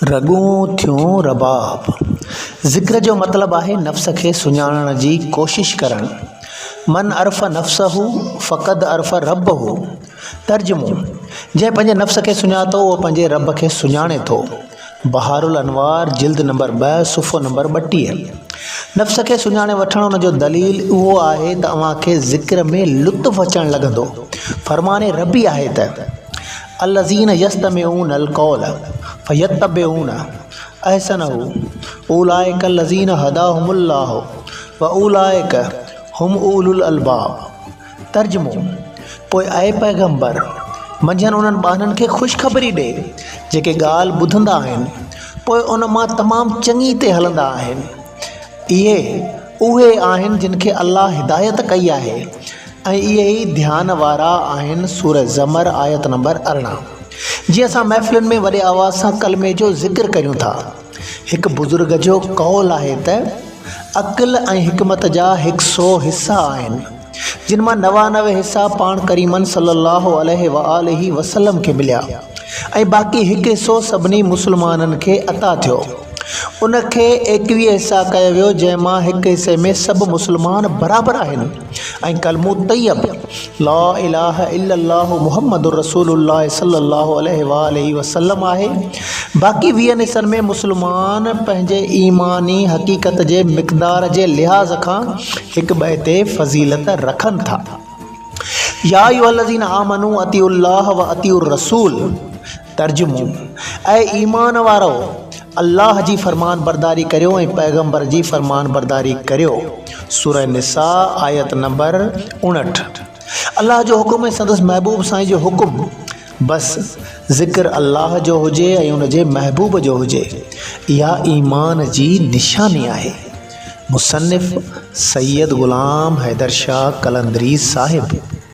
رڳون ٿيون رباب. ذڪر جو مطلب آهي نفس کي سڃاڻڻ جي ڪوشش ڪرڻ. من عرف نفسه فقد عرف ربه. ترجمو، جنهن پنهنجي نفس کي سڃاتو اهو پنهنجي رب کي سڃاڻي ٿو. بحار الانوار جلد نمبر ٻه صفحو نمبر 32. نفس کي سڃاڻي وٺڻ ان جو دليل اهو آهي ته اوهان کي ذڪر ۾ لطف اچڻ لڳندو. فرمان ربي آهي ته. الذين يستمعون القول فيتبعون احسنه اولئک الذين هداهم الله واولئک هم اولو الالباب ترجمو، پوء اي پيغمبر! منجهن انهن ٻانهن کي خوشخبري ڏي، جيڪي ڳالهه ٻڌندا آهن، پوء ان مان تمام چڱي تي هلندا آهن. اهي اهي آهن جن کي الله هدايت ڪئي آهي ۽ اهي ئي ڌيان وارا آهن سورة زمر آيت نمبر 18. جيئن اسان محفلن ۾ وڏي آواز سان ڪلمي جو ذڪر ڪريون ٿا. هڪ بزرگ جو قول آهي ته عقل ۽ حڪمت جا هڪ سو حصا آهن جن مان 99 حصا پاڻ ڪريمن صلي الله عليه وآله وسلم کي مليا ۽ باقي هڪ حصو سڀني مسلمانن کي عطا ٿيو. ان کي 21 حصا ڪيو ويو جنهن مان هڪ حصي ۾ سڀ مسلمان برابر آهن ۽ ڪلمو طيب، لا اله الا الله محمد رسول الله صلي الله عليه واله وسلم، آهي. باقي ويهن حصن ۾ مسلمان پنهنجي ايماني حقيقت جي مقدار جي لحاظ کان هڪٻئي تي فضيلت رکن ٿا. يا ايها الذين آمنوا اطيعوا الله واطيعوا الرسول ترجمو، اي ايمان وارؤ! الله جي فرمانبرداري ڪريو ۽ پيغمبر جي فرمانبرداري ڪريو. سوره نساء آيت نمبر 59. الله جو حڪم ۽ سندس محبوب سائين جو حڪم بس ذڪر الله جو هجي ۽ ان جي محبوب جو هجي اها ايمان جي نشاني آهي. مصنف، سيد غلام حيدر شاهه قلندري صاحب.